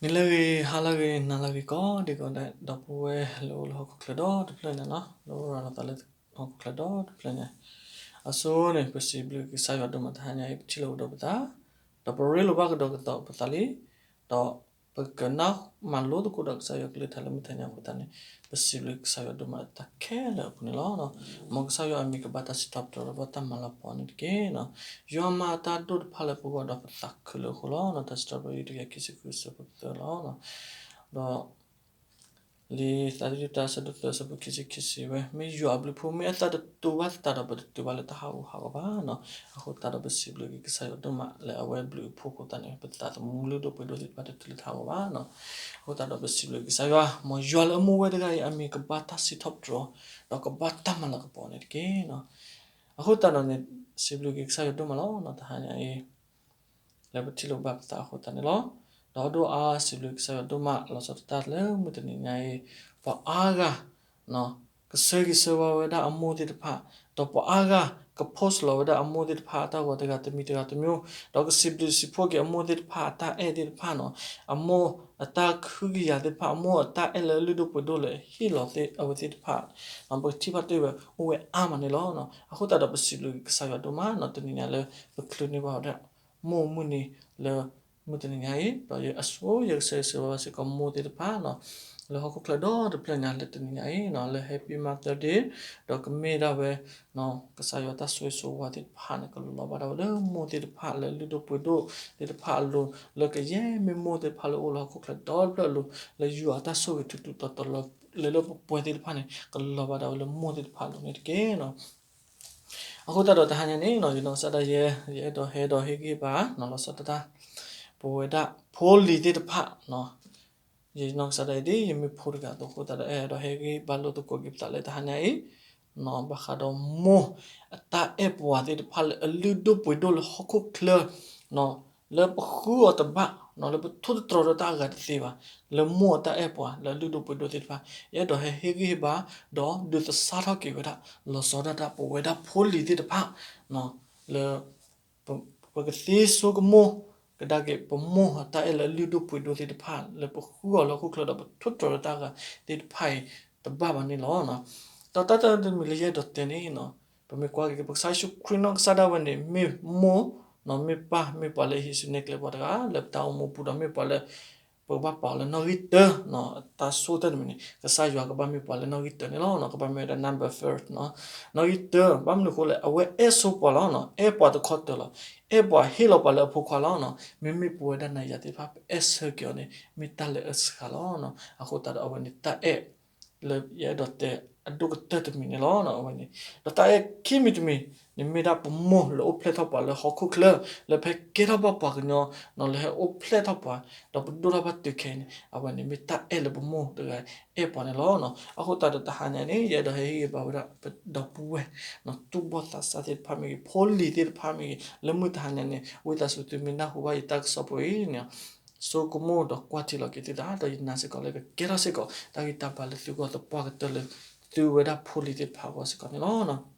နံၤလၢအဂ့ၤ, ဟါလၢအဂ့ၤ, နၤလၢအဂ့ၤ ကိးဒံကိးဒဲး ဒီပုၢ်ဝဲၢ်လၢအိၣ်လၢဟီၣ်ခိၣ်ချၢဒီတဖျၢၣ်ညါနီၤ, လၢအိၣ်ရၤလီၤသးလၢဟီၣ်ခိၣ်ချၢဒီတဖျၢၣ်ညါ, အဆိန့ၣ် ပစံးဘျုးကစၢ်ယွၤဒိၣ်မးတဟါညါအံၤ ပထံၣ်လိာ်ကဒီးပသး, ဒီးပရ့လိာ်ဘၣ်ကဒီးကဒီးပသးလံ, ဒီးပကနၢ်မၤလိသကိးဒီးကစၢ်ယွၤကလုၢ်ကထါလၢမုၢ်တနံၤညါအဃိသတးန့ၣ်, ပစံးဘျုးကစၢ်ယွၤဒိၣ်မးတၢ်ခဲလၢာ်အပူၤန့ၣ်လီၤ. မ်ကစၢ်ယွၤအမံၤကဘၣ်တၢ်စံးထီၣ်ပတြၢၤလၢပတၢ်မၤလၤကပီၤန့ၣ်တက့ၢ်. ယွၤမၤအတၢ်ဒိၣ်တဖၣ်လၢပဂီၢ်ဒီးပသးခုလၢအဃိလီၤ. တၢ်စံးထီၣ်ပတြၢၤယွၤတကယၤခံဆံဃုအဆၢဖိသၢလီၤ. ဒီး လံာ်သးသယုၢ်တၢ်ဆၢဒိၣ်သၢအဆၢဖိခံဆံခံစံးဝဲ, မ့ၢ်ယွၤအဘျုးအဖှိၣ် မ့ၢ်အသးတတူာ်ဘၣ်သတးဒီး ပတတုၤဘၣ်လၢတၢ်ဟးဂူာ်ဟးဂီၤဘၣ်နီၤ. အဃိသတးဒီးပစံးဘျုးက့ၤကစၢ်ယွၤဒိၣ်မးလၢအဝဲအဘျုးအဖှိၣ်အဃိသတးန့ၣ် ပသးသမူလုၢ်ဒိၣ်ပှ့ၤဒိၣ်သ့ၣ်တဖၣ်တတုၤလၢတၢ်ဟးဂီၤဘၣ်နီၤ. အဃိသတးဒီးပစံးဘျုးကစၢ်ယွၤ, မ်ယွၤလၢအမူဝဲတဂၤအံၤ အမံၤကဘၣ်တၢ်စံးထီၣ်ပတြၢၤ ဒီးကဘၣ်တၢ်မၤလၤကပီၤန့ၣ်တက့ၢ်နီၤ. အဃိသတးဒီးန့ၣ် စံးဘျုးက့ၤကစၢ်ယွၤဒိၣ်မးလီၤနီၤ တဟါညါအံၤ လၢပထံၣ်လိာ်ဘၣ်ပသးအဃိသတးန့ၣ်လီၤ. ဒီးဒိၣ်အါစံးဘျုးကစၢ်ယွၤဒိၣ်မး လီၤဆီဒၣ်တၢ်လၢမုၢ်တနံၤညါအံၤ, ပှၤအါဂၤ ကဆၢဂ့ၤဆၢဝါဝဲဒၣ်အမိၢ်သ့ၣ်တဖၣ်, ဒီးပှၤအါဂၤ က post လီၤဝဲဒၣ်အမိၢ်သ့ၣ်တဖၣ်အတၢ်ဂီၤတဂၤတမံၤတဂၤတမံၤ, ဒီးကစံးဘျုးစံးဖှိၣ်က့ၤအမိၢ်သ့ၣ်တဖၣ်အတၢ်အဲၣ်သ့ၣ်တဖၣ်နီၤ, အမိၢ်အတၢ်ခုကယာ်သ့ၣ်တဖၣ်, အမိၢ်အတၢ်အဲၣ်လၢအလုၢ်ဒိၣ်ပှ့ၤဒိၣ်လၢဟ့ၣ်လီၤအဝဲသ့ၣ်တဖၣ်, ပကထံၣ်ဘၣ်တ့ၢ်ဝဲအိၣ်ဝဲအါမးန့ၣ်လီၤ. အဃိသတးဒီးပစံးဘျုးကစၢ်ယွၤဒိၣ်မးနီၤ တနံၤညါလၢ ပချုးန့ၢ်ဘၣ်ဝဲဒၣ် မိၢ်မုၢ်နံၤလၢ မုၢ်တနံၤညါအံၤ, ဒီးယအဆိယကဆၢဂ့ၤဆၢဝါဘၣ်စ့ၢ်ကီးမိၢ်သ့ၣ်တဖၣ်နီၤ, လၢဟီၣ်ခိၣ်ချၢဒီတဖျၢၣ်ညါလၢတနံၤညါအံၤနီၤ, လၢ Happy Mother Day, ဒီးကမ့ၢ်ဒၣ်ဝဲ ကစၢ်ယွၤတၢ်ဆိၣ်ဂ့ၤဆိၣ်ဝါသ့ၣ်တဖၣ်န့ၣ် ကလီၤဘၣ်ဒၣ်ဝဲလၢမိၢ်သ့ၣ်တဖၣ်လၢအလုၢ်ဒိၣ်ပှ့ၤဒိၣ်သ့ၣ်တဖၣ်အလိၤ, လၢကယဲၢ်မ့ၢ်မိၢ်သ့ၣ်တဖၣ်လၢအိၣ်လၢဟီၣ်ခိၣ်ချၢဒီတဖျၢၣ်အလိၤ, လၢယွၤအတၢ်ဆိၣ်ဂ့ၤထူးထူးတီၤတီၤလၢ လၢလၢပှဲၤပှဲၤသ့ၣ်တဖၣ်န့ၣ် ကလီၤဘၣ်ဒၣ်ဝဲလၢမိၢ်သ့ၣ်တဖၣ်အလိၤန့ၣ်တက့ၢ်နီၤ. အဃိသတးဒီးတဟါညါန့ၣ်နီၤ, ယနီၢ်ကစၢ်ဒၣ်ယဲ ယအဲၣ်ဒိးဟဲဒီးဟ့ၣ်ဂံၢ်ဘါနီၤ လီၤဆီဒၣ်တၢ် ပဝဲဒၣ်ဖိလံၤသ့ၣ်တဖၣ်နီၤ, ယနီၢ်ကစၢ်ဒၣ်ယဲဒ်ယမ့ၢ်ဖိတဂၤအသိးအဃိသတးဒီး အဲၣ်ဒိးဟ့ၣ်ဂံၢ်ဘါလိာ်သကိးက့ၤပသးလၢတဟါညါအံၤနီၤ, ဘၣ်ဃးဒီးမိၢ်အတၢ်အဲၣ်ပှၤသ့ၣ်တဖၣ်လၢအလုၢ်ဒိၣ်ပှ့ၤဒိၣ်လၢဟီၣ်ခိၣ်ချၢနီၤ, လၢပဃုအီၤတဘၣ်နီၤ, လၢပထိၣ်သတြီၤဒီးတၢ်အဂၤတသ့ဘၣ်, လၢမိၢ်အတၢ်အဲၣ်ပှၤလၢအလုၢ်ဒိၣ်ပှ့ၤဒိၣ်သ့ၣ်တဖၣ်, ယအဲၣ်ဒိးဟဲဟ့ၣ်ဂံၢ်ဟ့ၣ်ဘါ ဒီးဒုးသဆၣ်ထီၣ်က့ၤဝဲဒၣ် လီၤဆီဒၣ်တၢ်ပဝဲဒၣ်ဖိလံၤသ့ၣ်တဖၣ်နီၤ, လၢ ပကသ့ဆိကမိၣ်ကဒါက့ၤ ပမိၢ်အတၢ်အဲၣ်လၢအလုၢ်ဒိၣ်ပှ့ၤဒိၣ်သ့ၣ်တဖၣ် လၢပဃုအီၤလၢဟီၣ်ခိၣ်ချၢဒီးပထိၣ်သတြီၤလၢတၢ်အဂၤသ့ၣ်တဖၣ်အံၤ တဘၣ်ဘၣ်န့ၣ်လီၤ. ဒီးတၢ်တမံၤလၢယအဲၣ်ဒိးတဲန့ၣ်နီၤ, ပမ့ၢ်ကွၢ်က့ၤ ပကစၢ်ယ့ၣ်ၡူးခရံာ်နီၢ်ကစၢ်ဒၣ်ဝဲန့ၣ် မ့ၢ်မိၢ်နီၤ, မ့ၢ်ပၢ်, မ့ၢ်ပှၤလၢဟံးစုနဲၣ်ကျဲပှၤတဂၤ လၢပတၢ်အိၣ်မူပူၤဒီး မ့ၢ်ပှၤလၢ ပကဘၣ်ပာ်အီၤလၢနီၣ်ဂံၢ်တၢနီၤ, တၢ်ဆိကတၢၢ်တမံၤန့ၣ် ကစၢ်ယွၤကဘၣ်မ့ၢ်ပှၤလၢနီၣ်ဂံၢ်တၢန့ၣ်လီၤ. ကဘၣ်မ့ၢ်ဝဲဒၣ် number first နီၤ, နီၣ်ဂံၢ်တၢ, ဘၣ်မနုၤအဃိလဲၣ်, အဝဲအဲၣ်ဆိပှၤလီၤနီၤ, အဲၣ်ပှၤတခီတၢၤလီၤ, အဲၣ်ပှၤဟ့ၣ်လီၤပှၤလၢအဖိခွါလီၤနီၤ. မ့မ့ၢ်ပဝဲဒၣ်နၤယၤသ့ၣ်တဖၣ် ပအဲၣ်ဆၢက့ၤအီၤန့ၣ် မ့ၢ်တၢ်လၢအစှၤလီၤနီၤ. အဃိသတးဒီးအဝဲန့ၣ်တၢ်အဲၣ် လၢယအဲၣ်ဒိးတဲအဒိၣ်ကတၢၢ်တမံၤန့ၣ်လီၤ. အဝဲန့ၣ် ဒီးတၢ်အဲၣ်ခံမံၤတမံၤန့ၣ် မ့ၢ်ဒၣ်ပမိၢ်လၢအိၣ်ဖျဲၣ်ထီၣ်ပှၤလၢဟီၣ်ခိၣ်ချၢ လၢဖဲကဲထီၣ်ဘၣ်ပှၤကညီနီၤ, လၢဟဲအိၣ်ဖျဲၣ်ထီၣ်ပှၤ ဒီးပဒိၣ်ထီၣ်ဘၣ်တုၤခဲအံၤန့ၣ် အဝဲန့ၣ်မ့ၢ်တၢ်အဲၣ်လၢပမိၢ်တဂၤအဲၣ်ပှၤန့ၣ်လီၤ. အဃိသတးဒီးတဟါညါန့ၣ် ယအဲၣ်ဒိးဟ့ၣ်ဂံၢ်ဘါဝဲဒၣ် ပဒီပုၢ်ဝဲၢ် တူၢ်ဘီၣ်သးစၢ်သ့ၣ်တဖၣ်မ့ၢ်ဂ့ၤ, ဖိလံၤသ့ၣ်တဖၣ်မ့ၢ်ဂ့ၤ, လၢမုၢ်တဟါညါန့ၣ် ဝံသးစူၤသုမ့ၢ်နၢ်ဟူဘၣ်ယတၢ်ကစီၣ်ဖိအံၤန့ၣ် ဆိကမိၣ်ဒီးကွၢ်ထံလီၤက့ၤသုသး ဒီးယနာ်စ့ၢ်ကီးလၢကကဲထီၣ်စ့ၢ်ကီး တၢ်ဂံၢ်တၢ်ဘါလၢသုဂီၢ်သပှၢ်ကတၢၢ်လၢ သုဝဲဒၣ်ဖိလံၤသ့ၣ်တဖၣ်အဂီၢ်စ့ၢ်ကီးန့ၣ်လီၤ.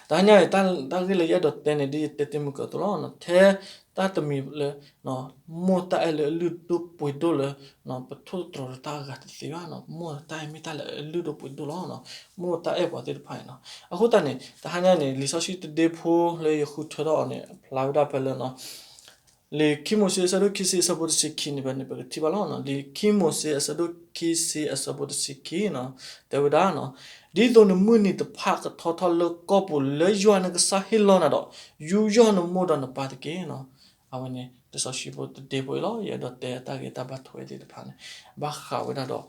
တဟါညါအံၤ တၢ်ဂ့ၢ်လၢယအဲၣ်ဒိးတဲန့ၣ် ဒ်ယတဲတ့ၢ်မုၢ်ကၢၤအသိးလီၤ. ထဲတၢ်တမံၤလၢ မိၢ်တၢ်အဲၣ်လၢအလုၢ်ဒိၣ်ပှ့ၤဒိၣ်လၢ ပထိၣ်သတြီၤဒီးတၢ်အဂၤတသ့ဘၣ်နီၤ, မိၢ်တၢ်အဲၣ်မ့ၢ်တၢ်လၢအလုၢ်ဒိၣ်ပှ့ၤဒိၣ်လီၤ. မိၢ်တၢ်အဲၣ်ပှၤသ့ၣ်တဖၣ်န့ၣ်နီၤ. အဃိသတးန့ၣ် တဟါညါန့ၣ် လံာ်စီဆှံတဒ့ဖိလၢယဃုထၢထီၣ်အီၤန့ၣ် အဖျါဝဲဒၣ်ဖဲလၢ လံာ်ခံမိၤၡ့အဆၢဒိၣ်ခံဆံအဆၢဖိတဆံခံန့ၣ် ဖဲန့ၣ် ပကထံၣ်ဘၣ်လီၤ. လံာ်ခံမိၤၡ့အဆၢဒိၣ်ခံဆံအဆၢဖိတဆံခံနီၤ, တဲဝဲဒၣ်နီၤ, ဒ်သိးနမုၢ်နံၤတဖၣ်ကထီထီၣ်လၢကီၢ်ပူၤလၢယွၤနကစၢ်ဟ့ၣ်လီၤနၤဒီး ယူးယီၣ်နမိၢ်ဒီးနပၢ်တက့ၢ်နီၤ. အဝဲန့ၣ် လံာ်စီဆှံဖိတဒ့ဖိအံၤလီၤ. ယအဲၣ်ဒိးတဲတၢ်ဂ့ၢ်တၢ်ဘၣ်ထွဲသ့ၣ်တဖၣ်န့ၣ် ဘၣ်ဃးဝဲဒၣ်ဒီး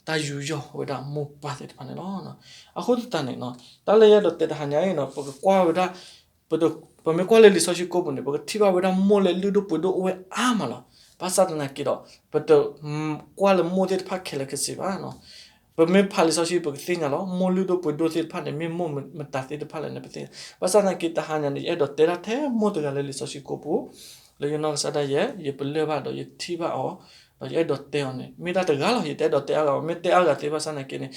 တၢ်ယူးယီၣ်ဝဲဒၣ်မိၢ်ပၢ်သ့ၣ်တဖၣ်န့ၣ်လီၤ. အဃိသတးန့ၣ်နီၤ, တၢ်လၢယအဲၣ်ဒိးတဲတဟါညါအံၤနီၤ, ပကကွၢ်ဝဲဒၣ် ပမ့ၢ်ကွၢ်လၢလံာ်စီဆှံကိးပူၤန့ၣ် ပကထံၣ်ဘၣ်ဝဲဒၣ်မိၢ်လၢအလုၢ်ဒိၣ်ပှ့ၤဒိၣ်အိၣ်ဝဲအါမးလီၤ. ဘၣ်ဆၣ်သနာ်က့ဒီး ပတကွၢ်လၢမိၢ်သ့ၣ်တဖၣ်ခဲလၢာ်ခဲဆ့ဘၣ်နီၤ. ပမ့ၢ်ဖးလံာ်စီဆှံ ပကသ့ၣ်ညါလီၤ. မိၢ်လုၢ်ဒိၣ်ပှ့ၤဒိၣ်သ့ၣ်တဖၣ်န့ၣ် မ့ၢ်မိၢ်မတၤသ့ၣ်တဖၣ်လဲၣ်န့ၣ် ပသ့ၣ်ညါ. ဘၣ်ဆၣ်သနာ်က့တဟါညါန့ၣ် ယအဲၣ်ဒိးတဲဒၣ်ထဲမိၢ်တဂၤလၢလံာ်စီဆှံကိးပူၤ လၢယနီၢ်ကစၢ်ဒၣ်ယဲ ယပလၢၢ်ဘၣ်ဒီးယထံၣ်ဘၣ်အီၤ ဒီးယအဲၣ်ဒိးတဲအီၤန့ၣ် မ့ၢ်ဒၣ်တဂၤလီၤ. ယတအဲၣ်ဒိးတဲအါဂၤဘၣ်, မ့ၢ်တဲအါဂၤသ့ဘၣ်ဆၣ်သနာ်က့န့ၣ်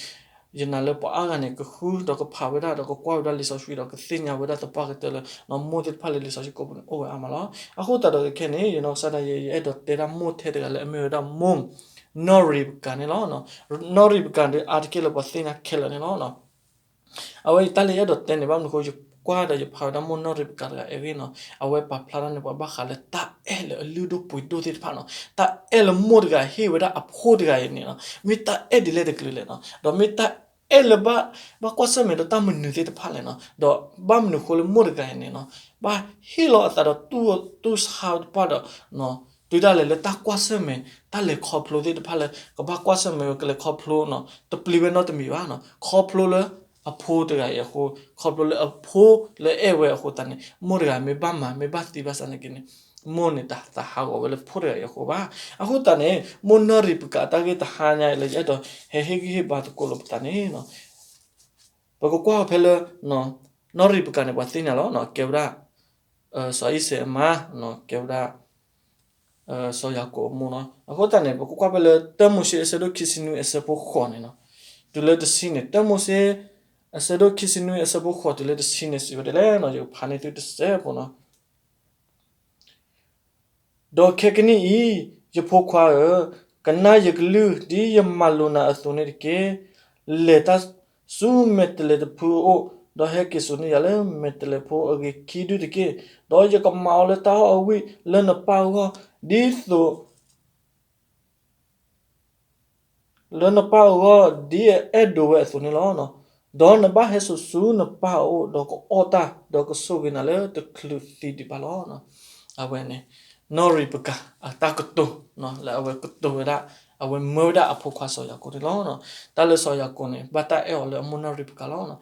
ယနာ်လၢပှၤအါဂၤန့ၣ် ကဃုဒီးကဖးဝဲဒၣ်ဒီးကကွၢ်ဝဲဒၣ်လံာ်စီဆှံဒီးကသ့ၣ်ညါဝဲဒၣ်သပှၢ်ကတၢၢ်လၢ မိၢ်သ့ၣ်တဖၣ်လၢလံာ်စီဆှံကိးပူၤန့ၣ်အိၣ်ဝဲအါမးလီၤ. အဃိသတးဒီးခဲအံၤန့ၣ် ယနီၢ်ကစၢ်ဒၣ်ယဲ ယအဲၣ်ဒိးတဲဒၣ်မိၢ်ထဲတဂၤလၢအမ့ၢ်ဝဲဒၣ်မိၢ်နီၢ်ရံးပကၤန့ၣ်လီၤ. နီၢ်ရံးပကၤဒီးအါတက့ၢ်လၢပှၤသ့ၣ်ညါခဲလၢာ်န့ၣ်လီၤ. အဝဲအံၤတၢ်လၢယအဲၣ်ဒိးတဲန့ၣ် ဘၣ်မနုၤအဃိ ယကွၢ်ဒီးယဖးဝဲဒၣ်မိၢ်နီၢ်ရံးပကၤတဂၤအံၤနီၤ, အဝဲပာ်ဖျါထီၣ်န့ၢ်ပှၤဘၣ်ဃးလၢတၢ်အဲၣ်လၢအလုၢ်ဒိၣ်ပှ့ၤဒိၣ်သ့ၣ်တဖၣ်နီၤ, တၢ်အဲၣ်လၢမိၢ်တဂၤဟ့ၣ်ဝဲဒၣ်အဖိတဂၤအံၤန့ၣ်နီၤ, မ့ၢ်တၢ်အဲၣ်ဒ်လဲၣ်တကလုာ်လဲၣ်နီၤ, ဒီးမ့ၢ်တၢ်အဲၣ်လၢ ဘၣ်ကွၢ်ဆၢၣ်မဲာ်ဒီးတၢ်မနုၤသ့ၣ်တဖၣ်လဲၣ်နီၤ, ဒီးဘၣ်မနုၤအဃိလၢမိၢ်တဂၤအံၤန့ၣ်နီၤ, ဘၣ်ဟ့ၣ်လီၤအသးဒီးတူၢ်ဆါတပှၢ်ဒီး တုၤဒၣ်လဲာ်လၢတၢ်ကွၢ်ဆၢၣ်မဲာ် တၢ်လဲၤခီဖျိသ့ၣ်တဖၣ်လၢ ကဘၣ်ကွၢ်ဆၢၣ်မဲာ်ဝဲကလဲၤခီဖျိနီၤ, တပျံၤဝဲနီတမံၤဘၣ်နီၤ, ခီဖျိလၢအဖိတဂၤအံၤအဃိ, ခီဖျိလၢအဖိလၢအဲၣ်ဝဲအဃိသတးန့ၣ် မိၢ်တဂၤမ့ၢ်ဘၣ်မၤမ့ၢ်ဘၣ်သံဘၣ်ဆၣ်နာ်က့န့ၣ် မိၢ်န့ၣ်တသးဟးဂီၤဝဲလၢဖိတဂၤအံၤအဃိဘၣ်. အဃိသတးန့ၣ် မိၢ်နီၢ်ရံးပကၤအတၢ်ဂ့ၢ်တဟါညါအံၤလၢ ယအဲၣ်ဒိးဟဲဟ့ၣ်ဂံၢ်ဟ့ၣ်ဘါသကိးလိာ်ပသးန့ၣ် ပကကွၢ်ဖဲလၢ နီၢ်ရံးပကၤန့ၣ် ပှၤသ့ၣ်ညါလီၤ, ကဲဝဲဒၣ် စီၤအံၤစဲးအမါ, ကဲဝဲဒၣ် စီၤယၤကိာ်အမိၢ်နီၤ. အဃိသတးန့ၣ် ပကကွၢ်ဖဲလၢ တၢမိၤၡ့အဆၢဒိၣ်ခံဆံနွံအဆၢဖိဃိးန့ၣ်နီၤ, တုၤလၢတဆံန့ၣ်, တၢမိၤၡ့ အဆၢဒိၣ်ခံဆံနွံအဆၢဖိဃိးတုၤလၢတဆံန့ၣ် စံးဝဲဒ်လဲၣ်နီၤ, ယကဖးန့ၢ်သုတစဲးဖိနီၤ. ဒီးခဲကနံၣ်အံၤ, ယဖိခွါဧၢ, ကနၣ်ယကလုၢ် ဒ်ယမၤလိာ်နၤအသိးန့ၣ်တက့ၢ်. လဲၤတၢ်ဆူမဲာ်တဲးလဲးတဖုအအိၣ်, ဒီးဟဲက့ၤစိာ်န့ၢ်ယၤလၢမဲာ်တဲးလဲးဖိအဂ့ၤခံဒုတက့ၢ်. ဒီးယကမၤအီၤလၢတၢ်အီၣ်အဝံၣ်လၢနပၢ်အဂီၢ်, ဒ်သိး လၢနပၢ်အဂီၢ် ဒ်အအဲၣ်ဒိးဝဲအသိးန့ၣ်လီၤ. ဒီးနဘၣ်ဟဲစိာ်ဆူနပၢ်အအိၣ်, ဒီးကအီၣ်တၢ်, ဒီးကဆိၣ်ဂ့ၤနၤလၢတချုးသံဒံးဘၣ်လီၤ. အဝဲန့ၣ် နီၢ်ရံးပကၤအတၢ်ကတိၤ လၢအဝဲကတိၤဝဲဒၣ်, အဝဲမၢဝဲဒၣ်အဖိခွါစီၤယၤကိာ်န့ၣ်လီၤ. တၢ်လၢစီၤယၤကိာ်န့ၣ် ဘၣ်တၢ်အဲၣ်အီၤလၢအမိၢ်နီၢ်ရံးပကၤလီၤ.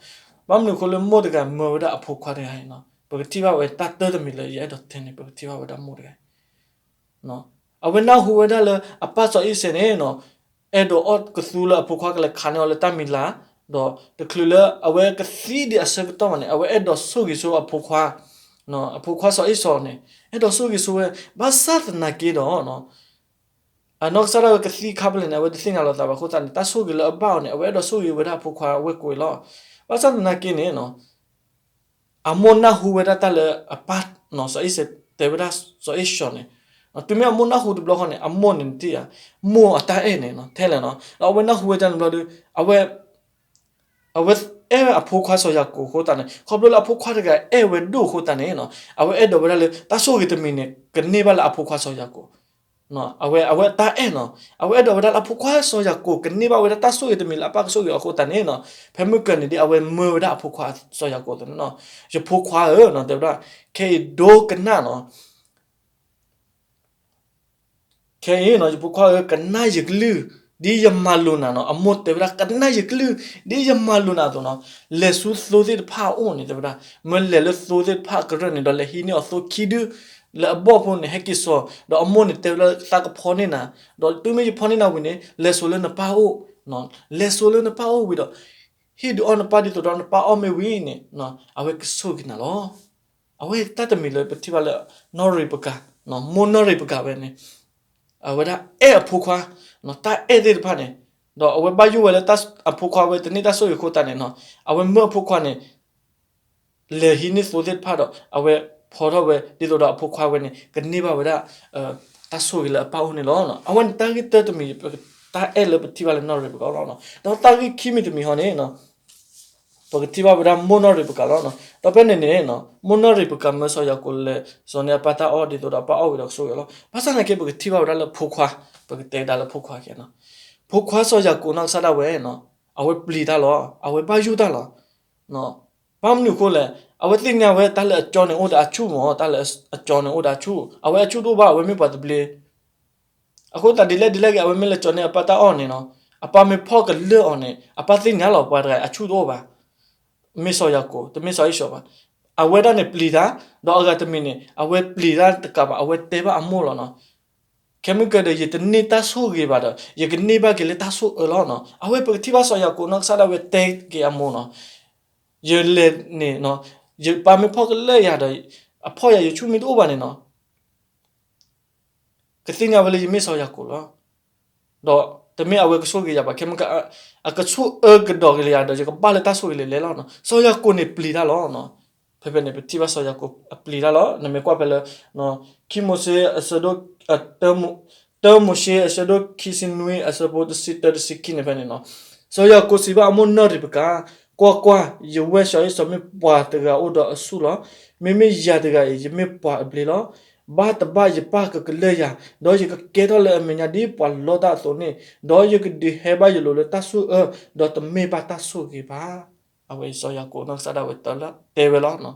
ဘၣ်မနုၤအဃိလၢမိၢ်တဂၤမၢဝဲဒၣ်အဖိခွါတဂၤအံၤနီၤ, ပကထံၣ်ဘၣ်ဝဲတၢ်တၢတမံၤလၢယအဲၣ်ဒိးတဲန့ၣ် ပကထံၣ်ဘၣ်ဝဲဒၣ်မိၢ်တဂၤအံၤ အဝဲနၢ်ဟူဝဲဒၣ်လၢအပၢ်စီၤအံၤစဲးန့ၣ်နီၤ, အဲၣ်ဒိးအီၣ်ကသူလၢအဖိခွါကလဲၤခးန့ၢ်အီၤလၢတၢ်မံၤလၤ, ဒီးတချုးလၢအဝဲကသံဒံးအဆၢကတီၢ်ဘၣ်န့ၣ် အဝဲအဲၣ်ဒိးဆိၣ်ဂ့ၤဆိအဖိခွါ, အဖိခွါစီၤအံၣ်စီၤန့ၣ် အဲၣ်ဒိးဆိၣ်ဂ့ၤဆိဝဲ, ဘၣ်ဆၣ်သနာ်က့ဒီး အနီၢ်ကစၢ်ဒၣ်ဝဲကသံခါဖဲလဲၣ်န့ၣ် အဝဲတသ့ၣ်ညါလီၤသးဘၣ်အဃိသတးန့ၣ် တၢ်ဆိၣ်ဂ့ၤလၢအဘၣ်အီၤန့ၣ် အဝဲအဲၣ်ဒိးဆိၣ်ဂ့ၤဝဲဒၣ်အဖိခွါဝဲၢ်ကိးအံၤလီၤ. ဘၣ်ဆၣ်သနာ်က့န့ၣ် အမိၢ်နၢ်ဟူဝဲဒၣ်တၢ်လၢအပၢ်စီၤအံၣ်စဲးတဲဝဲဒၣ်စီၤအ့ၡီၤန့ၣ်, တုၤမ့ၢ်အမိၢ်နၢ်ဟူတဘျီဃီန့ၣ် အမိၢ်န့ၣ်နထံၣ်ဧါ, မိၢ်အတၢ်အဲၣ်န့ၣ်ထဲလဲၣ်နီၤ, ဒီးအဝဲနၢ်ဟူဝဲဒၣ်န့ၣ်ဘျီဒီး အဝဲ အဝဲအဲၣ်ဝဲအဖိခွါစီၤယၤကိာ်အဃိသတးန့ၣ် ခီဖျိလၢအဖိခွါတဂၤအဲၣ်ဝဲဒိၣ်အဃိသတးန့ၣ် အဝဲအဲၣ်ဒိးဝဲဒၣ်လၢတၢ်ဆိၣ်ဂ့ၤတမံၤန့ၣ် ကန့ၢ်ဘၣ်လၢအဖိခွါစီၤယၤကိာ် အဝဲ အဝဲတၢ်အဲၣ်နီၤ, အဝဲအဲၣ်ဒိးဝဲဒၣ်လၢအဖိခွါစီၤယၤကိာ် ကန့ၢ်ဘၣ်ဝဲဒၣ်တၢ်ဆိၣ်ဂ့ၤတမံၤလၢအပၢ်ကဆိၣ်ဂ့ၤအီၤအဃိသတးန့ၣ်နီၤ, ဖဲမုၢ်ကၢၤန့ၣ်ဒ်အဝဲမၢဝဲဒၣ်အဖိခွါစီၤယၤကိာ်အသိးန့ၣ်နီၤ, ယဖိခွါဧၢနီၤ တဲဝဲဒၣ်, ခဲအံၤဒိကနၣ်နီၤ ခဲအံၤနီၤ ယဖိခွါဧၢ ကနၣ်ယကလုၢ် ဒ်ယမၤလိာ်နၤနီၤ, အမိၢ်တဲဝဲဒၣ် ကနၣ်ယကလုၢ် ဒ်ယမၤလိာ်နၤအသိးနီၤ, လဲၤဆူသိသ့ၣ်တဖၣ်အအိၣ်န့ၣ် တဲဝဲဒၣ်, မၢလဲၤလၢသိသ့ၣ်တဖၣ်အကရၢၢ်န့ၣ် ဒီးလဲၤဟံးန့ၢ်အီၤသိခံဒု လၢအဘီၣ်ဖိန့ၣ် ဟဲက့ၤစိာ်, ဒီးအမိၢ်န့ၣ်တဲဝဲဒၣ်သးကဖီန့ၢ်နၤ, ဒီးတုၤမ့ၢ်ယဖီန့ၢ်နၤဝံၤန့ၣ် လဲၤစိာ်လၢနပၢ်အအိၣ်, လဲၤစိာ်လၢနပၢ်အအိၣ်ဝံၤဒီး ဟ့ၣ်ဒုးအီၣ်နပၢ်ဒ်သိးဒီးနပၢ်အီၣ်မ့ၢ်ဝံၤန့ၣ် အဝဲကဆိၣ်ဂ့ၤနၤလီၤ. အဝဲတၢ်တမံၤလၢပထံၣ်ဘၣ်လၢ နီၢ်ရံးပကၤ, မိၢ်နီၢ်ရံးပကၤဝဲန့ၣ် အဝဲဒၣ်အဲၣ်အဖိခွါ, တၢ်အဲၣ်သ့ၣ်တဖၣ်န့ၣ်, ဒီးအဝဲဘၣ်ယိၣ်ဝဲလၢအဖိခွါဝဲတန့ၢ်တၢ်ဆိၣ်ဂ့ၤအဃိသတးန့ၣ်, အဝဲမၢအဖိခွါန့ၣ် လဲၤဟံးန့ၢ်သိသ့ၣ်တဖၣ်ဒီး အဝဲဖီထီၣ်ဝဲ ဒ်သိးဒီးအဖိခွါဝဲန့ၣ် ကန့ၢ်ဘၣ်ဝဲဒၣ် တၢ်ဆိၣ်ဂ့ၤလၢအပၢ်အိၣ်န့ၣ်လီၤ. အဝဲန့ၣ်တၢ်ဂ့ၢ်တၢတမံၤ တၢ်အဲၣ်လၢပထံၣ်ဘၣ်လၢနီၢ်ရံးပကၤလီၤ. ဒီးတၢ်ဂ့ၢ်ခံမံၤတမံၤဟီန့ၣ် ပကထံၣ်ဘၣ်ဝဲဒၣ်မိၢ်နီၢ်ရံးပကၤလီၤ. ဒီးဖဲန့ၣ်န့ၣ် မိၢ်နီၢ်ရံးပကၤမၢစီၤယၤကိာ်လဲၤစိာ်န့ၢ်အပၢ်တၢ်အီၣ်ဒ်သိးဒီးအပၢ်အီၣ်ဝံၤဒီးကဆိၣ်ဂ့ၤလီၤ. ဘၣ်ဆၣ်သနာ်က့ ပကထံၣ်ဘၣ်ဝဲဒၣ်လၢဖိခွါ, ပကတဲဒၣ်လၢဖိခွါခဲနီၤ, ဖိခွါစီၤယၤကိာ်နီၢ်ကစၢ်ဒၣ်ဝဲ အဝဲပျံၤတၢ်လီၤ, အဝဲဘၣ်ယိၣ်တၢ်လီၤ. ဘၣ်မနုၤအဃိလဲၣ်, အဝဲသ့ၣ်ညါဝဲတၢ်လၢအကၠီန့ၣ်အိၣ်ဒီးအဆူၣ်မး, တၢ်လၢအကၠီန့ၣ်အိၣ်ဒီးအဆူၣ်, အဝဲအဆူၣ်တအိၣ်ဘၣ်, အဝဲမ့ၢ်ပှၤသဘျ့ အဃိသတးဒ်လဲၣ်ဒ်လဲၣ်ဂ့ၤ အဝဲမ့ၢ်လဲၤစိာ်န့ၢ်အပၢ်တၢ်အီၣ်န့ၣ်နီၤ, အပၢ်မ့ၢ်ဖီၣ်ကလၢာ်အီၤန့ၣ် အပၢ်သ့ၣ်ညါလီၤ ပှၤတဂၤအဆူၣ်တအိၣ်ဘၣ်, မ့ၢ်စီၤယၤကိာ် တမ့ၢ်စီၤအ့ၡီၤဘၣ်. အဝဲဒၣ်န့ၣ်ပျံၤတၢ်, ဒီးအဂၤတမံၤန့ၣ် အဝဲပျံၤတၢ်တကးဘၣ် အဝဲတဲဘၣ်အမိၢ်လီၤနီၤ, ခဲမုၢ်ကၢၤဒီး ယတန့ၢ်တၢ်ဆိၣ်ဂ့ၤဘၣ်ဒီး ယကန့ၢ်ဘၣ်က့ၤလၢတၢ်ဆိၣ်အၢလီၤနီၤ. အဝဲပကထံၣ်ဘၣ်စီၤယၤကိာ်နီၢ်ကစၢ်ဒၣ်ဝဲတဲက့ၤအမိၢ်နီၤ, ယလဲၤန့ၣ် ယပၢ်မ့ၢ်ဖီၣ်ကလၢာ်ယၤဒီး အဖီၣ်ယၤယဆူၣ်မ့ၢ်တအိၣ်ဘၣ်န့ၣ်နီၤ ကသ့ၣ်ညါဝဲလၢယမ့ၢ်စီၤယၤကိာ်လီၤ. ဒီး တမ့ၢ်အဝဲကဆိၣ်ဂ့ၤယၤဘၣ်, ခဲမုၢ်က အကဆိၣ်အၢကဒီးက့ၤယၤဒီး ယကဘၣ်လၢတၢ်ဆိၣ်ဂ့ၤလၢလဲၤလီၤနီၤ. စီၤယၤကိာ်န့ၣ်ပျံၤတၢ်လီၤနီၤ. ဖဲဖဲန့ၣ် ပထံၣ်ဘၣ်စီၤယၤကိာ်အပျံၤတၢ်လီၤ. နမ့ၢ်ကွၢ်ဖဲလၢ ခံမိၤၡ့အဆၢဒိၣ် တၢမိၤၡ့အဆၢဒိၣ်ခံဆံနွံ အဆၢဖိတဆံတၢ တဆံခံန့ၣ်ဖဲန့ၣ်နီၤ, စီၤယၤကိာ်စံးဘၣ်အမိၢ်နီၢ်ရ့းပကၤ, ကွၢ်ကွၢ်, ယဝဲၢ်စီၤအံၣ်စီၤမ့ၢ်ပှၤတဂၤအိၣ်ဒီးအဆူၣ်လီၤ. မ့မ့ၢ်ယၤတဂၤအံၤ ယမ့ၢ်ပှၤအဘျ့လီၤ. ဘၣ်တဘၣ်ယပၢ်ကကလၢၢ်ယၤ, ဒီးယကကဲထီၣ်လၢအမဲာ်ညါဒ်ပှၤလီတၢ်အသိးန့ၣ်, ဒီးယကဒုးဟဲဘၣ်ယလိၤလၢတၢ်ဆိၣ်အၢ, ဒီးတမ့ၢ်ဘၣ်တၢ်ဆိၣ်ဂ့ၤဘၣ်. အဝဲစီၤယၤကိာ်နီၢ်ကစၢ်ဒၣ်ဝဲတဲဝဲလီၤ.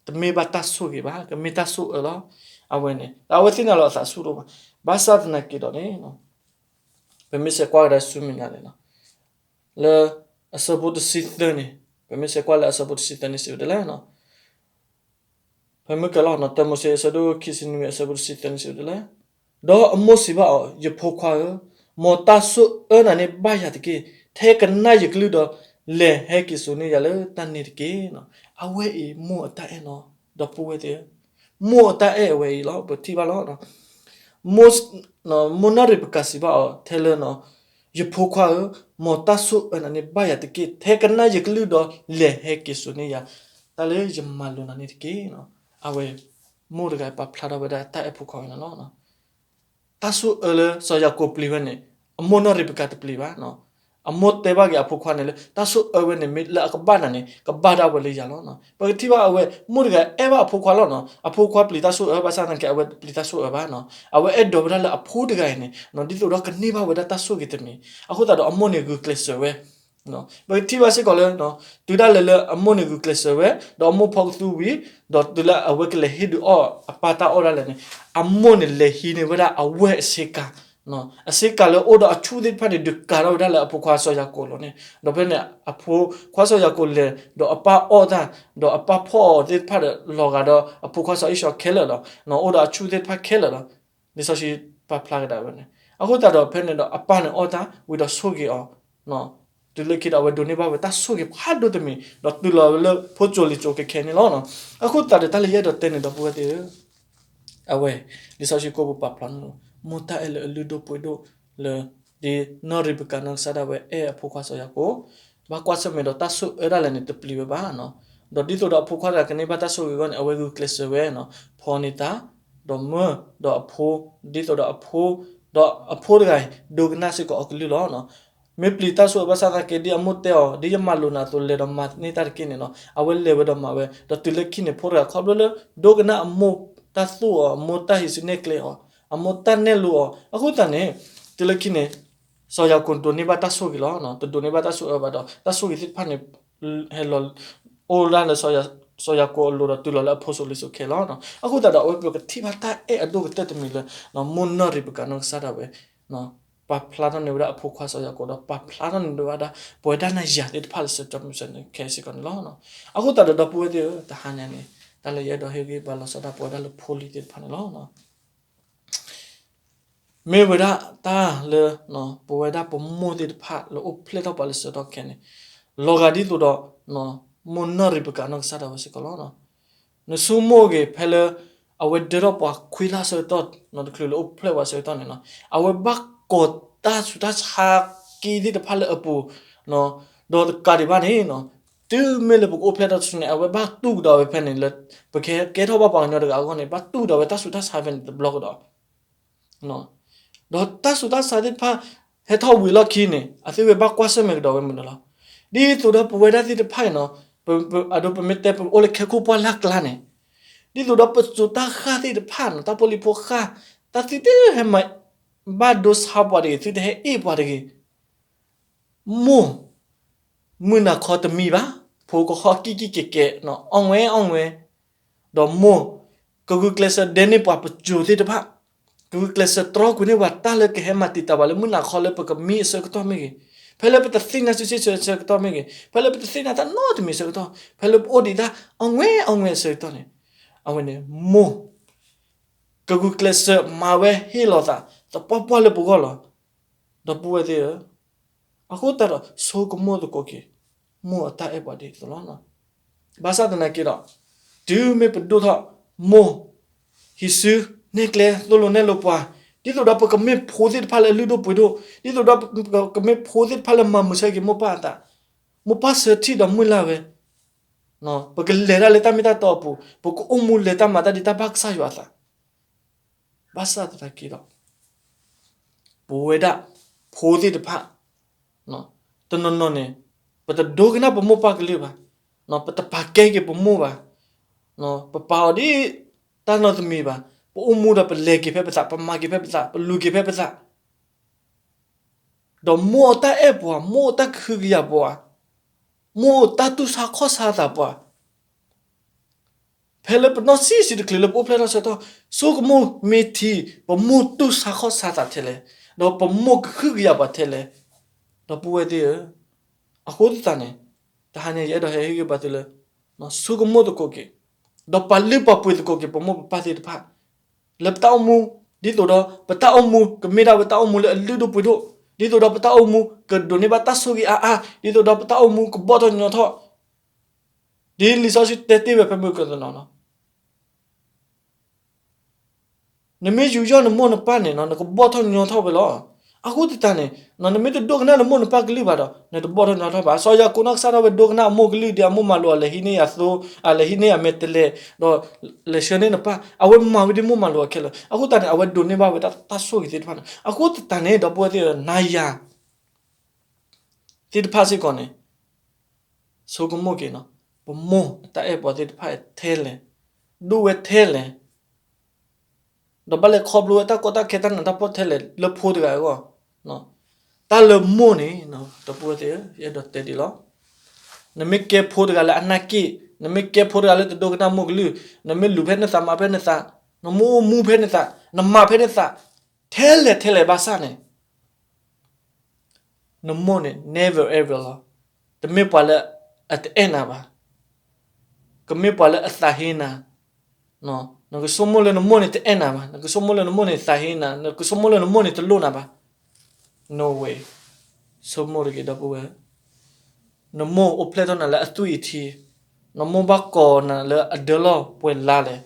တမ့ၢ်ဘၣ်တၢ်ဆိၣ်ဂ့ၤဘၣ်, ကမ့ၢ်တၢ်ဆိၣ်အၢလီၤ. အဝဲန့ၣ် အဝဲသ့ၣ်ညါလီၤအသးဆူၣ်ဒိၣ်မး, ဘၣ်ဆၣ်သနာ်က့ဒီးန့ၣ် ပမ့ၢ်ဆဲးကွၢ်ကဒါဆူမဲာ်ညါန့ၣ်လီၤ. လၢအဆၢဖိတဆံသၢန့ၣ်, ပမ့ၢ်ဆဲးကွၢ်လၢအဆၢဖိတဆံသၢန့ၣ်စံးဝဲဒ်လဲၣ် ဖဲမုၢ်ကလီၤနီၤ တၢမိၤၡ့အဆၢဒိၣ်ခံဆံနွံအဆၢဖိတဆံသၢန့ၣ်စံးဝဲဒ်လဲၣ်. ဒီးအမိၢ်စံးဘၣ်အီၤ, ယဖိခွါဧၢ, မ်တၢ်ဆိၣ်အၢနၤန့ၣ်ဘၣ်ယၤတက့ၢ်. ထဲကနၣ်ယကလုၢ်ဒီး လဲၤဟဲက့ၤစိာ်န့ၢ်ယၤလၢတၢ်န့ၣ်တက့ၢ်. အဝဲအံၤမိၢ်အတၢ်အဲၣ်နီၤ, ဒီပုၢ်ဝဲၢ်သ့ၣ်ဧၢ, မိၢ်အတၢ်အဲၣ်အဝဲအံၤလီၤ. ပထံၣ်ဘၣ်လီၤ. မိၢ်နီၢ်ရ့းပကၤစံးဘၣ်အီၤထဲလၢ ယဖိခွါဧၢ, မ်တၢ်ဆိၣ်အၢနၤန့ၣ်ဘၣ်ယၤတက့ၢ်. ထဲကနၣ်ယကလုၢ်ဒီး လဲၤဟဲက့ၤစိာ်န့ၢ်ယၤ တၢ်လၢယမၤလိာ်နၤန့ၣ်တက့ၢ်. အဝဲ မိၢ်တဂၤပာ်ဖျါထီၣ်ဝဲဒၣ်တၢ်အဲၣ်ဖိခွါဝဲန့ၣ်လီၤ. တၢ်ဆိၣ်အၢလၢစီၤယၤကိာ်ပျံၤဝဲန့ၣ် အမိၢ်နီၢ်ရ့းပကၤတပျံၤဘၣ်. အမိၢ်တဲဘၣ်က့ၤအဖိခွါန့ၣ်လၢ တၢ်ဆိၣ်အၢဝဲန့ၣ် မ့ၢ်လၢအကဘၣ်နၤန့ၣ် ကဘၣ်ဒၣ်ဝဲလၢယၤလီၤ. ပကထံၣ်ဘၣ်အဝဲ မိၢ်တဂၤအဲၣ်ဘၣ်အဖိခွါလီၤနီၤ. အဖိခွါပျံၤတၢ်ဆိၣ်အၢဘၣ်ဆၣ်သနာ်က့ အဝဲတပျံၤတၢ်ဆိၣ်အၢဘၣ်နီၤ. အဝဲအဲၣ်ဒိးဝဲဒၣ်လၢအဖိတဂၤအံၤန့ၣ် ဒ်သိးဒီးကန့ၢ်ဘၣ်ဝဲဒၣ်တၢ်ဆိၣ်ဂ့ၤတမံၤ, အဃိသတးဒီးအမိၢ်န့ၣ်ဂုာ်ကျဲးစၢးဝဲ ပကထံၣ်ဘၣ်စ့ၢ်ကီးလၢ တုၤဒၣ်လဲာ်လၢအမိၢ်န့ၣ်ဂုာ်ကျဲးစၢးဝဲ ဒီးအမိၢ်ဖီကသူဝံၤ ဒီးတုၤလၢအဝဲကလဲၤဟ့ၣ်ဒုးအီၣ်အပၢ်တၢ်အီၣ်ဒၣ်လဲာ်န့ၣ် အမိၢ်န့ၣ်လဲၤဟံးန့ၢ်ဝဲဒၣ်အဝဲၢ်အဆ့ကၤ, အဆ့ကၤလၢအိၣ်ဒီးအဆူၣ်သ့ၣ်တဖၣ်န့ၣ် ဒုးကၤထီၣ်ဝဲဒၣ်လၢအဖိခွါစီၤယၤကိာ်အလိၤန့ၣ်, ဒီးဖဲန့ၣ် အဖိခွါစီၤယၤကိာ်လဲၤ ဒီးအပၢ်အီၣ်တၢ် ဒီးအပၢ်ဖီၣ်အီၤသ့ၣ်တဖၣ်ဒီး လီၤဂာ်ဒီးအဖိခွါစီၤအံၣ်စီၤခဲလၢာ်လီၤ. အိၣ်ဒီးအဆူၣ်သ့ၣ်တဖၣ်ခဲလၢာ်လီၤ. လံာ်စီဆှံပာ်ဖျါကဒါဝဲန့ၣ် အဃိသတးဒီးဖဲန့ၣ်ဒီးအပၢ်န့ၣ်အီၣ်တၢ်ဝံၤဒီးဆိၣ်ဂ့ၤအီၤ, တုၤလၢခံဒီးအဝဲဒိးန့ၢ်ဘၣ်ဝဲတၢ်ဆိၣ်ဂ့ၤဖးဒိၣ်တမံၤ ဒီးတုၤလီၤဝဲလၢဖိကၠိလံာ်ကၠိခဲခဲန့ၣ်လီၤ. အဃိသတးဒီးတၢ်လၢယအဲၣ်ဒိးတဲန့ၣ်ဒီပုၢ်ဝဲၢ်သ့ၣ်ဧၢ, အဝဲ လံာ်စီဆှံကိးပူၤပာ်ဖျါန့ၣ်လီၤ. မိၢ်တၢ်အဲၣ်လၢအလုၢ်ဒိၣ်ပှ့ၤဒိၣ်လၢ ဒ်နီၢ်ရ့းပကၤနီၢ်ကစၢ်ဒၣ်ဝဲအဲၣ်အဖိခွါစီၤယၤကိာ် ဘၣ်ကွၢ်ဆၢၣ်မဲာ်ဒီးတၢ်ဆိၣ်အၢဒၣ်လဲာ်န့ၣ် တပျံၤဝဲဘၣ်နီၤ. ဒီးဒ်သိးဒီးအဖိခွါတဂၤကန့ၢ်ဘၣ်တၢ်ဆိၣ်ဂ့ၤအဂီၢ်န့ၣ် အဝဲဂုာ်ကျဲးစၢးဝဲနီၤ, ဖီန့ၢ်တၢ်, ဒီးမၢ, ဒီးအဖိ, ဒ်သိးဒီးအဖိ, ဒီးအဖိတဂၤအံၤ ဒိကနၣ်စ့ၢ်ကီးအကလုၢ်လီၤ. မ့ၢ်ပျံၤတၢ်ဆိၣ်အၢဘၣ်ဆၣ်သနာ်က့ ဒ်အမိၢ်တဲအီၤ ဒ်ယမၤလိာ်နၤအသိး လဲၤဒီးမၤန့ၢ်တၢ်တက့ၢ်န့ၣ်နီၤ, အဝဲလဲၤဝဲဒီးမၤဝဲ, ဒီးတုၤလၢခံန့ၣ် ဖိတဂၤခီဖျိလၢ ဒိကနၣ်အမိၢ်တၢ်သိၣ်အီၤ, အမိၢ်တၢ်ဟံးစုနဲၣ်ကျဲအီၤ, အမိၢ်တၢ်နဲၣ်လိအီၤ, အဃိသတးန့ၣ် တုၤလၢခံန့ၣ် စီၤယၤကိာ်ဒိးန့ၢ်ဘၣ်တၢ်ဆိၣ်ဂ့ၤလီၤ. တဒိးန့ၢ်ဘၣ်တၢ်ဆိၣ်အၢဘၣ်ဒီး တၢ်ဆိၣ်ဂ့ၤသ့ၣ်တဖၣ်န့ၣ် ဟဲလီၤ အိၣ်ဒၣ်လၢ စီၤယၤကိာ်အလိၤဒီးတုၤလီၤလၢအဖိစိၤလံၤစိၤခဲလီၤ. အဃိသတးဒီး အဝဲပကထံၣ်ဘၣ်တၢ်အဲၣ်အဒိၣ်ကတၢၢ်တမံၤလၢ မိၢ်နီၢ်ရ့းပကၤနီၢ်ကစၢ်ဒၣ်ဝဲ ပာ်ဖျါထီၣ်န့ၢ်ဝဲဒၣ်အဖိခွါစီၤယၤကိာ်ဒီး ပာ်ဖျါထီၣ်န့ၢ်ဝဲဒၣ် ပဝဲဒၣ်နၤယၤသ့ၣ်တဖၣ်လၢဆၢကတီၢ်မုၢ်ဆ့ၣ်န့ၣ်ခဲအံၤစ့ၢ်ကီးန့ၣ်လီၤ. အဃိသတးဒီး ဒီပုၢ်ဝဲၢ်သ့ၣ်ဧၢ, တဟါညါန့ၣ် တၢ်လၢယအဲၣ်ဒိးဟ့ၣ်ဂံၢ်ဘါလီၤဆီဒၣ်ပဝဲဒၣ်လၢဖိလံၤသ့ၣ်တဖၣ်န့ၣ်လီၤ. မ့ၢ်ဝဲဒၣ်တၢ်လၢ ပဝဲဒၣ်ပမိၢ်သ့ၣ်တဖၣ်လၢအိၣ်ဖျဲၣ်ထီၣ်ပှၤလၢဆၢကတီၢ်ခဲအံၤန့ၣ် လီၤဂာ်ဒ်သိးဒီး မိၢ်နီၢ်ရ့းပကၤနီၢ်ကစၢ်ဒၣ်ဝဲစ့ၢ်ကီးလီၤ. နဆိကမိၣ်ဂ့ၤ ဖဲလၢ အဝဲဒၢထီၣ်ပှၤခွံလါဆၢကတီၢ် တချုးလၢအိၣ်ဖျဲၣ်ပှၤဆၢကတီၢ်န့ၣ်နီၤ အဝဲဘၣ်ကိးတၢ်ဆူးတၢ်ဆါက့သ့ၣ်တဖၣ်လၢအပူၤ ဒီးတကးဒံးဘၣ်န့ၣ် တုၤမ့ၢ်လၢပကအိၣ်ဖျဲၣ်ထီၣ်တစုန့ၣ် အဝဲဘၣ်တူၢ်ကဒီးဝဲဖဲန့ၣ်လၢ ပကကဲထီၣ်ဘၣ်ပှၤကညီတဂၤအဂီၢ်န့ၣ် ဘၣ်တူၢ်ကဒီးဝဲတၢ်ဆူးတၢ်ဆါဖဲန့ၣ်တဘျီကဒီး ဒီးတၢ်ဆူးတၢ်ဆါသ့ၣ်တဖၣ် ဟဲထီၣ်ဝံၤအလီၢ်ခံန့ၣ် အသုဝဲဘၣ်ကွၢ်ဆၢၣ်မဲာ်ကဒီးဝဲမနုၤလီၤ. ဒ်သိးဒီးပဝဲဒၣ်သ့ၣ်တဖၣ်အံၤနီၤ အဒိ ပမ့ၢ်တဲပအိၣ်လၢခဲခိၣ်ပှၢ်လၢ်ကျါန့ၣ် ဒ်သိးဒီးပစိာ်တၢ်ဃၢ်သ့ၣ်တဖၣ်နီၤ တၢ်ဖိလံၤဖိဃၢ် တၢ်သုတဟဲမၤဘၣ်ဒိဆါပှၤတဂ့ၤ သုတဟဲအ့ၣ်ပှၤတဂ့ၤ မိၢ် မုၢ်နၤခီတမံဘၣ် ဖိကဟီၣ်ကံၣ်ကံၣ်ကဲးကဲး အီၣ်ငွဲအီၣ်ငွဲ ဒီးမိၢ် ကဂုာ်ကျဲးစၢးဒဲန့ၢ်ပှၤပစိၤသ့ၣ်တဖၣ် ကဂုာ်ကျဲးစၢးတြီကွံာ်န့ၢ်ပှၤတၢ်လၢကဟဲမၤတံာ်တာ်ပှၤလၢမုၢ်နၤခီလၢပကမံအဆၢကတီၢ်မ့ၢ်ဂ့ၤ ဖဲလၢပတသ့ၣ်ညါစုစ့ၣ်ဆၢဆၢကတီၢ်မ့ၢ်ဂ့ၤ ဖဲလၢပအိၣ်ဒံးတၢ်အီၣ်ငွဲအီၣ်ငွဲအဆၢကတီၢ်န့ၣ် အဝဲန့ၣ် မိၢ် ကဂုာ်ကျဲးစၢးမၤဝဲဟ့ၣ်လီၤသး သပှၢ်ပှၢ်လၢပဂီၢ်လီၤ. ဒီပုၢ်ဝဲၢ်သ့ၣ်ဧၢ, အဃိသတးဒီးဆိကမိၣ်သကိးက့ၤ မိၢ်အတၢ်အဲၣ်ပှၤဒ်သိးလီၤ. ဘၣ်ဆၣ်သနာ်က့ဒီး တုၤမ့ၢ်ပဒိၣ်ထီၣ်မိၢ် ဟံးစုနဲၣ်ကျဲသိၣ်လိနဲၣ်လိပှၤ ဒ်သိးဒီးပကမ့ၢ်ဖိသ့ၣ်တဖၣ်လၢအလုၢ်ဒိၣ်ပှ့ၤဒိၣ်, ဒ်သိးဒီးပကမ့ၢ်ဖိသ့ၣ်တဖၣ်လၢမၤမုာ်ဆၢက့ၤမိၢ်ပၢ်အသး, မိၢ်ပၢ်ဆၢထံၣ်ဒီးမုၢ်လၢ်ဝဲ, ပကလဲၤတၢ်လၢတၢ်မ့ၢ်တၢ်တီအပူၤ, ပကအိၣ်မူလဲၤတၢ်မၤတၢ်ဒ်တၢ်ဘၣ်ကစၢ်ယွၤအသး, ဘၣ်ဆၣ်သနာ်က့ဒီး ပဝဲဒၣ်ဖိသ့ၣ်တဖၣ် တနီၤနီၤန့ၣ် ပတဒိကနၣ်ပမိၢ်ပၢ်ကလုၢ်ဘၣ်, ပတပာ်ကဲက့ၤပမိၢ်ဘၣ်, ပပာ်အီၤဒ်တၢ်နီတမံၤဘၣ်, ပအိၣ်မူဒီးပလဲၤက့ၤဖဲပသး, ပမၤက့ၤဖဲပသး, ပလူၤက့ၤဖဲပသး, ဒီးမိၢ်အတၢ်အဲၣ်ပှၤ, မိၢ်အတၢ်ကဟုကယာ်ပှၤ, မိၢ်အတၢ်တူၢ်ဆါခီၣ်ဆါသးပှၤ ဖဲလၢပနီၢ်ဆံးဆံးတချုးလၢပအိၣ်ဖျဲၣ်ထီၣ်ဆၢကတီၢ်, ဆိကမိၣ်မ့ၢ်ထံ, ပမိၢ်တူၢ်ဆါခီၣ်ဆါသးထဲလဲၣ်, ဒီးပမိၢ်ကဟုကယာ်ပှၤထဲလဲၣ်, ဒီပုၢ်ဝဲၢ်သ့ၣ်ဧၢ, အဃိသတးန့ၣ်, တဟါညါယအဲၣ်ဒိးဟဲဟ့ၣ်ဂံၢ်ဘါသုလၢ ဆိကမိၣ်သကိးက့ၤ, ဒီးပာ်လုၢ်ပာ်ပှ့ၤသကိးက့ၤ ပမိၢ်ပပၢ်သ့ၣ်တဖၣ် လၢပတၢ်အိၣ်မူ, ဒ်သိးဒီးပတၢ်အိၣ်မူကမ့ၢ်ဒၣ်ဝဲတၢ်အိၣ်မူလၢအလုၢ်ဒိၣ်ပှ့ၤဒိၣ်, ဒ်သိးဒီးပတၢ်အိၣ်မူကဒိးန့ၢ်ဘၣ်တၢ်ဆိၣ်ဂ့ၤအါအါ, ဒ်သိးဒီးပတၢ်အိၣ်မူကဘီၣ်ထီၣ်ညီထီၣ်, ဒ်လံာ်စီဆှံတဲတ့ၢ်ဝဲဖဲမုၢ်ကသနီၤလီၤ. နမ့ၢ်ယူးယီၣ်နမိၢ်နပၢ်န့ၣ် နကဘီၣ်ထီၣ်ညီထီၣ်ဝဲလီၤ. အဃိသတးန့ၣ် နမ့ၢ်တဒိကနၣ်နမိၢ်နပၢ်ကလုၢ်ဘၣ်ဒီး နတဘီၣ်ထီၣ်ညီထီၣ်ဘၣ်. စီၤယၤကိာ်နီၢ်ကစၢ်ဒၣ်ဝဲဒိကနၣ်အမိၢ်ကလုၢ်ဒီး အမိၢ်မၤလိာ်အီၤလဲၤဟံးန့ၢ်ယၤသိ, အလဲၤဟံးန့ၢ်ယၤမဲာ်တဲးလဲး, ဒီးလဲၤဆှၢန့ၢ်နပၢ်, အဝဲမၤဝဲဒ်မိၢ်မၤလိာ်အီၤခဲလၢာ်. အဃိသတးန့ၣ် အဝဲဒိးန့ၢ်ဘၣ်ဝဲတၢ်ဆိၣ်ဂ့ၤသ့ၣ်တဖၣ်န့ၣ်. အဃိသတးန့ၣ် ဒီပုၢ်ဝဲၢ်သ့ၣ်ဧၢ, နၤယၤ သ့ၣ်တဖၣ်စ့ၢ်ကီးန့ၣ် ဆိကမိၣ်က့ၤနီၤ, ပမိၢ်အတၢ်အဲၣ်ပှၤသ့ၣ်တဖၣ်ထဲလဲၣ်, ဒိၣ်ဝဲထဲလဲၣ်, ဒီးဘၣ်လဲၤခီဖျိဝဲတၢ်ကီတၢ်ခဲတၢ်နးတၢ်ဖှီၣ်ထဲလဲၣ်လၢဖိတဂၤအဂီၢ်. တၢ်လၢမိၢ်န့ၣ်, ဒီပုၢ်ဝဲၢ်သ့ၣ်ဧၢ, ယအဲၣ်ဒိးတဲဒ်လီၤ. နမ့ၢ်ကဲဖိတဂၤလၢအနၢ်က့ၣ်, နမ့ၢ်ကဲဖိတဂၤလၢတဒိကနၣ်မိၢ်ကလုၢ်, နမ့ၢ်လူၤဖဲနသးမၤဖဲနသး, နမ့ၢ်အိၣ်မူဖဲနသး, နမၤဖဲနသး, ထဲလဲၣ်ထဲလဲၣ်ဘၣ်ဆၣ်န့ၣ် နမိၢ်န့ၣ် never ever လီၤ. တမ့ၢ်ပှၤလၢအတအဲၣ်နၤဘၣ်. ကမ့ၢ်ပှၤလၢအသးဟ့နၤ. နကဆိကမိၣ်လၢနမိၢ်န့ၣ်တအဲၣ်နၤဘၣ်. နကဆိကမိၣ်လၢနမိၢ်န့ၣ်သးဟ့နၤ. နကဆိကမိၣ်လၢနမိၢ်န့ၣ်တလိၣ်နၤဘၣ်. No way. ဆိကမိၣ်တဂ့ၤ ဒီပုၢ်ဝဲၢ်. နမိၢ်အိၣ်ဖျဲၣ်ထီၣ်နၤလၢအသွံၣ်အထံ, နမိၢ်ဘၣ်ကိးနၤလၢအဒၢလီၢ်ပှဲၤလါလဲၣ်.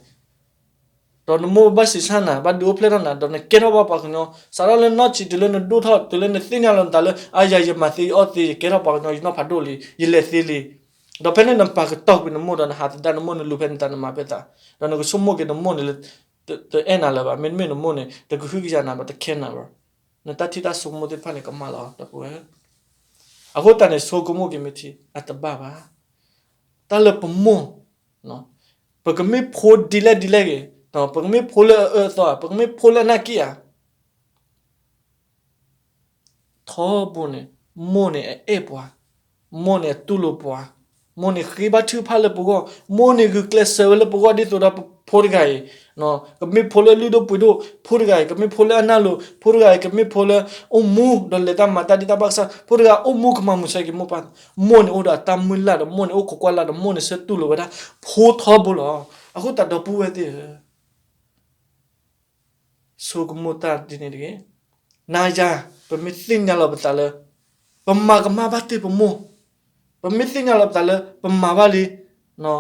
ဒီးနမိၢ်ဘၣ်စံးဆၢနၤ, ဘၣ်ဒုးအိၣ်ဖျဲၣ်ထီၣ်နၤ, ဒီးနကဲထီၣ်ဘၣ်ပှၤကညီ, စးထီၣ်လၢနီၢ်ဆံးတုၤလၢနဒိၣ်ထီၣ်, တုၤလၢနသ့ၣ်ညါလီၤနသးလၢ အါယၤ ယမၤသ့ယအီၣ်သ့, ယကဲထီၣ်ပှၤကညီ, ယနီၢ်ဖးဒိၣ်လံ, ယလဲၤသ့လံ. ဒီးဖဲန့ၣ်နပာ်ကတီၢ်ကွံာ်နမိၢ်ဒီးနဟးသဒၣ်နမိၢ်, နလူၤဖဲနသး, နမၤဖဲနသး, ဒီးနကဆိကမိၣ်က့ၤနမိၢ်န့ၣ်လၢ တအဲၣ်နၤလၢၤဘၣ်, မ့တမ့ၢ်နမိၢ်န့ၣ် တကဟုကယာ်နၤဘၣ်, တခဲနၤဘၣ်. နတၢ်ထံၣ်တၢ်ဆိကမိၣ်သ့ၣ်တဖၣ်န့ၣ်ကမၣ်လီၤ ဒီပုၢ်ဝဲၢ်. အဃိသတးန့ၣ် ဆိကမိၣ်က့ၤမ့ၢ်ထံ အတဘၣ်ဘၣ်. တၢ်လၢပမိၢ်, ပကမ့ၢ်ဖိဒ်လဲၣ်ဒ်လဲၣ်ဂ့ၤ, ပကမ့ၢ်ဖိလၢအအၢအသီဧါ, ပကမ့ၢ်ဖိလၢအနၢ်က့ၣ်ဧါ, ထီဘိန့ၣ် မိၢ်န့ၣ်အအဲၣ်ပှၤ, မိၢ်န့ၣ်အတူၢ်လိာ်ပှၤ, မိၢ်န့ၣ်ဃ့ဘါထုကဖၣ်လၢပဂီၢ်, မိၢ်န့ၣ်ဂုာ်ကျဲးစၢးဝဲလၢပဂီၢ်, ဒ်သိးဒီးဖိတဂၤအံၤ ကမ့ၢ်ဖိလၢလုၢ်ဒိၣ်ပှ့ၤဒိၣ်, ဖိတဂၤအံၤ ကမ့ၢ်ဖိလၢအနၢ်လိၤ, ဖိတဂၤအံၤ ကမ့ၢ်ဖိလၢအိၣ်မူဒီးလဲၤတၢ်မၤတၢ်ဒ်တၢ်ဘၣ်ကစၢ်, ဖိတဂၤအိၣ်မူကမၤမုာ်ဆၢက့ၤမိၢ်ပၢ်, မိၢ်န့ၣ်အိၣ်ဒီးအတၢ်မုၢ်လၢ်ဒီး မိၢ်န့ၣ်အိၣ်ခိးကွၢ်လၢ်ဒီး မိၢ်န့ၣ်ဆၢတူၢ်လိာ်ဝဲဒၣ် ဖိထီဘိလီၤ. အဃိသတးဒီပုၢ်ဝဲၢ်သ့ၣ်ဧၢ ဆိကမိၣ်တၢ်ဒ်န့ၣ်တဂ့ၤ. နၤယၤ ပမ့ၢ်သ့ၣ်ညါလီၤပသးလၢ ပမၤကမၣ်ဘၣ်တ့ၢ်ပမိၢ်, ပမ့ၢ်သ့ၣ်ညါလီၤပသးလၢ ပမၤဘၣ်လံ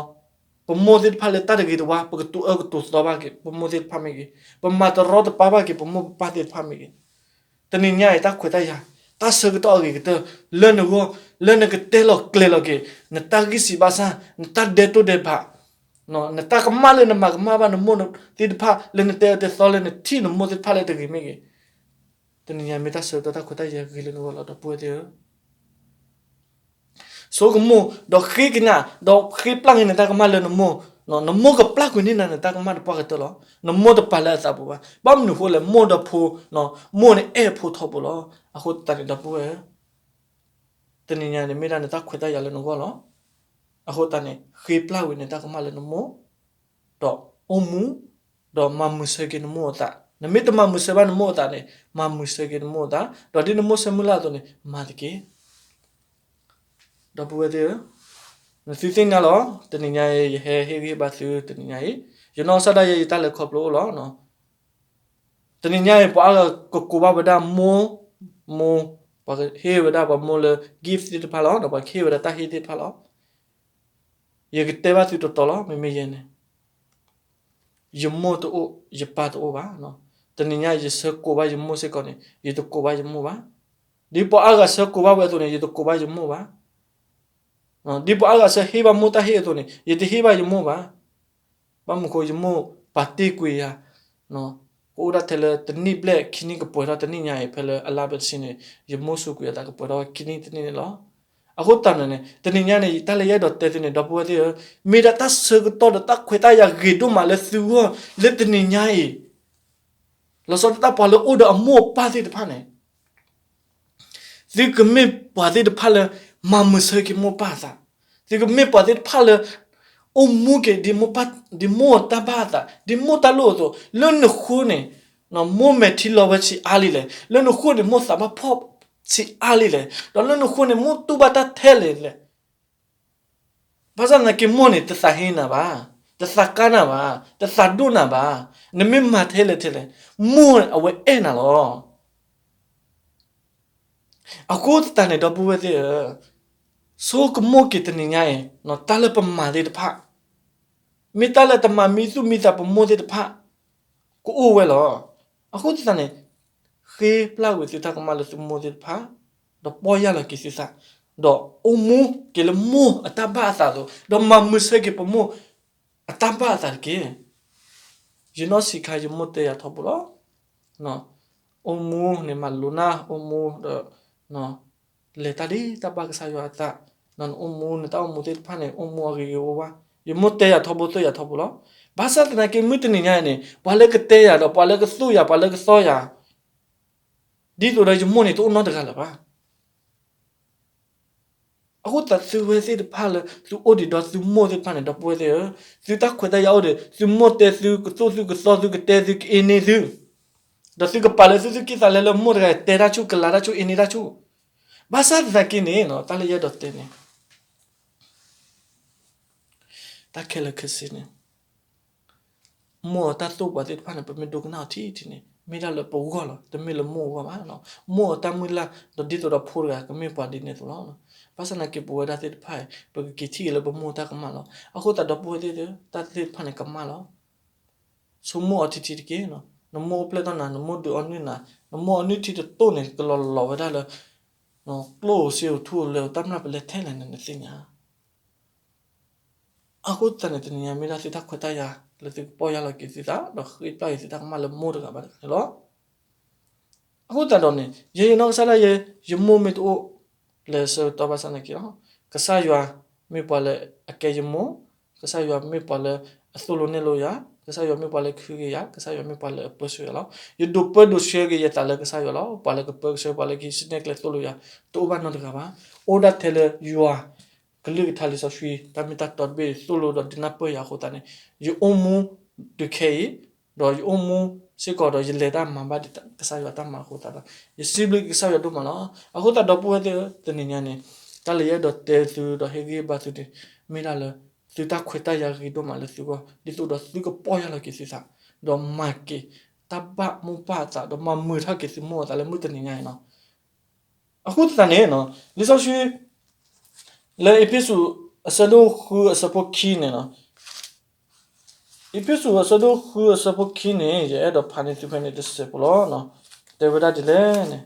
ပမိၢ်သ့ၣ်တဖၣ်လၢတၢ်တဂ့ၤတဝါ, ပကတိၤအၢကတိၤသီဘၣ်က့ၤ ပမိၢ်သ့ၣ်တဖၣ်မ့ၢ်ဂ့ၤ, ပမၤတရီတပါဘၣ်က့ၤ ပမိၢ်ပပၢ်သ့ၣ်တဖၣ်မ့ၢ်ဂ့ၤ, တနံၤညါအံၤ တၢ်ခွဲးတၢ်ယာ်, တၢ်ဆၢကတီၢ်အဂ့ၤကတၢၢ် လၢနဂီၢ်, လၢနကတဲလီၤကျဲၤလီၤက့ၤ နတၢ်ဂံၢ်စၢ်ဘါစၢ်, နတၢ်ဒဲတိၢ်ဒဲးဘး, နတၢ်ကမၣ်လၢနမၤကမၣ်ဘၣ်နမိၢ်သ့ၣ်တဖၣ်, လၢနတဲအၢတဲသီလၢနထံၣ်နမိၢ်သ့ၣ်တဖၣ်လၢတဂ့ၤမ့ၢ်ဂ့ၤ, တနံၤညါမ့ၢ်တၢ်ဆၢကတီၢ် တၢ်ခွဲးတၢ်ယာ်ဂ့ၤလၢနဂီၢ်လီၤ ဒီပုၢ်ဝဲၢ်သ့ၣ်ဧၢ. ဆိကမိၣ်, ဒီးဃ့ကညး, ဒီးဃ့ပျၢ်က့ၤနတၢ်ကမၣ်လၢနမိၢ်, နမိၢ်ကပျၢ်ကွံာ်န့ၢ်နၤနတၢ်ကမၣ်တပှၢ်ကတၢၢ်လီၤ. နမိၢ်တပာ်လၢအသးပူၤဘၣ်. ဘၣ်မနုၤအဃိလဲၣ်, မိၢ်ဒီးဖိ, မိၢ်န့ၣ်အဲၣ်ဖိထီဘိလီၤ. အဃိသတးန့ၣ် ဒီပုၢ်ဝဲၢ်ဧၢ, တနံၤညါန့ၣ်မ့ၢ်ဒၣ်နတၢ်ခွဲးတၢ်ယာ်လၢနဂီၢ်လီၤ. အဃိသတးန့ၣ် ဃ့ပျၢ်ကွံာ်နတၢ်ကမၣ်လၢနမိၢ်, ဒီးအိၣ်မူ, ဒီးမၤမုာ်ဆၢက့ၤနမိၢ်အသး. နမ့ၢ်တမၤမုာ်ဆၢဘၣ်နမိၢ်အသးန့ၣ်, မၤမုာ်ဆၢက့ၤနမိၢ်အသး, ဒီးဒ်နမိၢ်ဆၢမုၢ်လၢ်အသိးန့ၣ် မၤတက့ၢ်. ဒီပုၢ်ဝဲၢ်သ့ၣ်ဧၢ, နသုသ့ၣ်ညါလီၤ. တနံၤညါအံၤ ယဟဲဟ့ၣ်ဂံၢ်ဟ့ၣ်ဘါသုတနံၤညါအံၤ, ယနီၢ်ကစၢ်ဒၣ်ယဲ ယတၢ်လဲၤခီဖျိအိၣ်လီၤ. တနံၤညါအံၤ ပှၤအါဂၤကကိးဘၣ်ဝဲဒၣ်မိၢ်, မိၢ်, ပှၤကဟ့ၣ်ဝဲဒၣ်ပှၤမိၢ်လၢ gift သ့ၣ်တဖၣ်လီၤ, ဒီးပှၤကဟ့ၣ်ဝဲဒၣ်တၢ်ဟ့ၣ်သ့ၣ်တဖၣ်လီၤ. ယကတဲဘၣ်သုတီတီလီၤ, မ့မ့ၢ်ယဲန့ၣ် ယမိၢ်တအိၣ်, ယပၢ်တအိၣ်ဘၣ်. တနံၤညါအံၤ ယဆၢကိးဘၣ်ယမိၢ်စ့ၢ်ကီးန့ၣ် ယတကိးဘၣ်ယမိၢ်ဘၣ်. ဒ်ပှၤအါဂၤဆၢကိးဘၣ်ဝဲအသိးန့ၣ် ယတကိးဘၣ်ယမိၢ်ဘၣ်. ဒ်ပှၤအါဂၤဆၢဟ့ၣ်ဘၣ်မိၢ်တၢ်ဟ့ၣ်အသိးန့ၣ် ယတဟ့ၣ်ဘၣ်ယမိၢ်ဘၣ်. ဘၣ်မနုၤဃိ ယမိၢ်ပာ်တ့ၢ်ကွံာ်ယၤ, ကအိၣ်ဒၣ်ထဲလၢတနံၣ်ဘျဲၣ်ခံနံၣ်ကပှဲၤထီၣ်တနံၣ်ညါအံၤ ဖဲလၢအလါဘဲတဆံန့ၣ် ယမိၢ်စူးကွံာ်အသးကပှဲၤထီၣ်ခံနံၣ်တနံၣ်န့ၣ်လီၤ. အဃိသတးန့ၣ်န့ၣ် တနံၤညါန့ၣ် တၢ်လၢယအဲၣ်ဒိးတဲသုန့ၣ် ဒီပုၢ်ဝဲၢ်သ့ၣ်ဧၢ, မ့ၢ်ဒၣ်တၢ်ဆၢကတီၢ်ဒီးတၢ်ခွဲးတၢ်ယာ်ဂ့ၤဒိၣ်မးလၢသုဂီၢ်လၢတနံၤညါအံၤ လီၤဆီဒၣ်တၢ်ပှၤလၢအိၣ်ဒီးအမိၢ်အပၢ်သ့ၣ်တဖၣ်န့ၣ် သုကမ့ၢ်ပှၤသ့ၣ်တဖၣ်လၢ မၤမုာ်ဆၢက့ၤမိၢ်ပၢ်အသး, သုကမ့ၢ်ပှၤသ့ၣ်တဖၣ်လၢ အိၣ်မူက့ၤဒ်မိၢ်ပၢ်, ဒ်မိၢ်အတၢ်ဘၣ်အသး, ဒ်မိၢ်တၢ်လိၣ်အသိး, လၢနဃိန့ၣ် မိၢ်မဲာ်ထံလီၤဝဲဆံးအါလံလဲၣ်, လၢနဃိန့ၣ် မိၢ်သးဘၣ်ဖှီၣ်ဆံးအါလံလဲၣ်, ဒီးလၢနဃိန့ၣ် မိၢ်တူၢ်ဘၣ်တၢ်ထဲလဲၣ်လဲၣ်. ဘၣ်ဆၣ်သနာ်က့မိၢ်န့ၣ် တသးဟ့နၤဘၣ်, တသးကါနၤဘၣ်, တသးဒိၣ်နၤဘၣ်, နမ့ၢ်မၤထဲလဲၣ်ထဲလဲၣ်, မိၢ်အဝဲအဲၣ်နၤလီၤ. အဃိသတးန့ၣ် ဒီပုၢ်ဝဲၢ်သ့ၣ်ဧၢ, ဆိကမိၣ်က့ၤတနံၤညါအံၤ တၢ်လၢပမၤသ့ၣ်တဖၣ် မ့ၢ်တၢ်လၢတမၤမံသူၣ်မံသးပမိၢ်သ့ၣ်တဖၣ် ကအိၣ်ဝဲလီၤ. အဃိသတးန့ၣ် ဃ့ပျၢ်ကွံာ်သုတၢ်ကမၣ်လၢသုမိၢ်သ့ၣ်တဖၣ်, ဒီးပီၢ်ယၢ်လီၤက့ၤသုသး, ဒီးအိၣ်မူက့ၤလၢမိၢ်အတၢ်ဘၣ်အသးအသိး, ဒီးမၤမုာ်ဆၢက့ၤပမိၢ်အတၢ်ဘၣ်အသးတက့ၢ်. ယနီၢ်ဆံးခါ ယမိၢ်တဲယၤထီဘိလီၤ. အိၣ်မူန့ၣ်မၤလိနၢ်, အိၣ်မူဒီး လဲၤတၢ်ဒ်တၢ်ဘၣ်ကစၢ်ယွၤအသး, နအိၣ်မူ နတၢ်အိၣ်မူသ့ၣ်တဖၣ်န့ၣ် အိၣ်မူအဂ့ၤဂ့ၤဝါဝါ. ယမိၢ်တဲယၤထီဘိသိၣ်ယၤထီဘိလီၤ. ဘၣ်ဆၣ်သနာ်က့ မုၢ်တနံၤညါအံၤန့ၣ် ပှၤလၢကတဲယၤဒီး ပှၤလၢကသိၣ်ယၤ, ပှၤလၢကသီယၤ ဒ်သိးဒီးယမိၢ်န့ၣ် တအိၣ်နီတဂၤလၢၤဘၣ်. အဃိသတးသုဝဲသ့ၣ်တဖၣ်လၢ သုအိၣ်ဒံးဒီးသုမိၢ်သ့ၣ်တဖၣ်န့ၣ် ဒီပုၢ်ဝဲၢ်သ့ၣ်ဧၢ, သုတၢ်ခွဲးတၢ်ယာ်အိၣ်ဒီး သုမိၢ်တဲသုကသိၣ်သုကသီ သုကတဲသုကအ့န့ၢ်သု, ဒီးသုကပာ်လၢသုသုကံၢ်သးလဲလၢမိၢ်တဂၤတဲတၢ်ဆူၣ် ကလၤတၢ်ဆူၣ် အ့န့ၢ်တၢ်ဆူၣ်. ဘၣ်ဆၣ်သနာ်က့န့ၣ် တၢ်လၢယအဲၣ်ဒိးတဲန့ၣ် တၢ်ခဲလၢာ်ခဲဆ့န့ၣ် မိၢ်အတၢ်သိၣ်ပှၤသ့ၣ်တဖၣ်န့ၣ် ပမ့ၢ်ဒိကနၣ်အီၤထံထံန့ၣ် မ့ၢ်ဒၣ်လၢပဂီၢ်လီၤ, တမ့ၢ်လၢမိၢ်အဂီၢ်ဘၣ်. မိၢ်အတၢ်မုၢ်လၢ် ဒီးဒ်သိးဒီးဖိတဂၤကမ့ၢ်ပှၤဒ်န့ၣ်အသိးလီၤ. ဘၣ်ဆၣ်သနာ်က့ ပဝဲဒၣ်သ့ၣ်တဖၣ်အံၤ ပကက့ၤထံၣ်က့ၤလၢပမိၢ်တၢ်ကမၣ်လီၤ. အဃိသတးဒီပုၢ်ဝဲၢ်သ့ၣ်ဧၢ, တၢ်သ့ၣ်တဖၣ်န့ၣ်ကမၣ်လီၤ. ဆိကမိၣ်အီၤထံထံတက့ၢ်. နမိၢ်အိၣ်ဖျဲၣ်ထီၣ်နၤ, နမိၢ်ဒုးအီနုၢ်နၤ, နမိၢ်အနုၢ်ထံတတိၢ်န့ၣ် ကလီၤလီၤဝဲဒၣ်လၢ ကျိၣ်ဧိၤစ့ဧိၤထူဧိၤလဲၤဧိၤ တၢ်မျၢ်ပလဲထဲလဲၣ်န့ၣ် နသ့ၣ်ညါ အဃိသတးန့ၣ် တနံၤညါမ့ၢ်ဒၣ်သုတၢ်ခွဲးတၢ်ယာ် လၢသုကပီၢ်ယၢ်လီၤက့ၤသုသး ဒီးဃ့ပျၢ်က့ၤသုတၢ်ကမၣ်လၢမိၢ်တဂၤဘၣ်တဂၤန့ၣ်လီၤ. အဃိသတးဒီးန့ၣ် ယဲယနီၢ်ကစၢ်ဒၣ်ယဲ ယမိၢ်မ့ၢ်တအိၣ်လၢဆၢကတီၢ်ဘၣ်ဆၣ်သနာ်က့ ကစၢ်ယွၤမ့ၢ်ပှၤလၢအကဲယမိၢ်, ကစၢ်ယွၤမ့ၢ်ပှၤလၢအသိၣ်လိနဲၣ်လိယၤ, ကစၢ်ယွၤမ့ၢ်ပှၤလၢကဟုကယာ်ယၤ, ကစၢ်ယွၤမ့ၢ်ပှၤလၢအပၢဆှၢယၤလီၤ. ယဒိးပၢဒိးဆှၢက့ၤယသးလၢကစၢ်ယွၤလီၤ. ပှၤလၢကပၢကဆှၢ ပှၤလၢကဟံးစုနဲၣ်ကျဲသိၣ်လိယၤ တအိၣ်ဘၣ်နီတဂၤဘၣ်. အိၣ်ဒၣ်ထဲလၢယွၤကလုၢ်ကထါလံာ်စီဆှံ တၢ်မ့ၢ်တၢ်တီတဘ့ၣ် သိၣ်လိဒီးဒုးနၢ်ပၢၢ်ယၤအဃိသတးန့ၣ် ယအိၣ်မူဒုးခဲအံၤ ဒီးယအိၣ်မူစ့ၢ်ကီးဒီး ယလဲၤတၢ်မၤဘၣ်ဒ်ကစၢ်ယွၤတၢ်မၤအဃိသတးဒီး ယစံးဘျုးက့ၤကစၢ်ယွၤဒိၣ်မးလီၤ. အဃိသတးဒီပုၢ်ဝဲၢ်သ့ၣ်ဧၢ, တနံၤညါန့ၣ် တၢ်လၢယအဲၣ်ဒိးတဲသုဒီးဟ့ၣ်ဂံၢ်ဘါသုန့ၣ် မ့ၢ်ဒၣ်လၢ သုတၢ်ခွဲးတၢ်ယာ်ဂ့ၤဒိၣ်မးလၢသုဂီၢ် ဒ်သိးဒီးသုကပီၢ်ယၢ်လီၤက့ၤသုသး ဒီးမၤက့ၤတၢ်ဘၣ်မိၢ်ပၢ်အသး ဒီးမၤမုာ်ထီၣ်က့ၤသုမိၢ်အသးလၢမုၢ်တနံၤညါအံၤလီၤ. အဃိသတးန့ၣ် လံာ်စီဆှံ လၢအ့းဖ့းစူး အဆၢဒိၣ်ဃုအဆၢဖိခံန့ၣ်လီၤ. အ့းဖ့းစူးအဆၢဒိၣ်ဃုအဆၢဖိခံန့ၣ် ယအဲၣ်ဒိးဖးန့ၢ်သုဖဲန့ၣ်တစဲးဖိလီၤ. တဲဝဲဒၣ်ဒ်လဲၣ်န့ၣ် လံာ်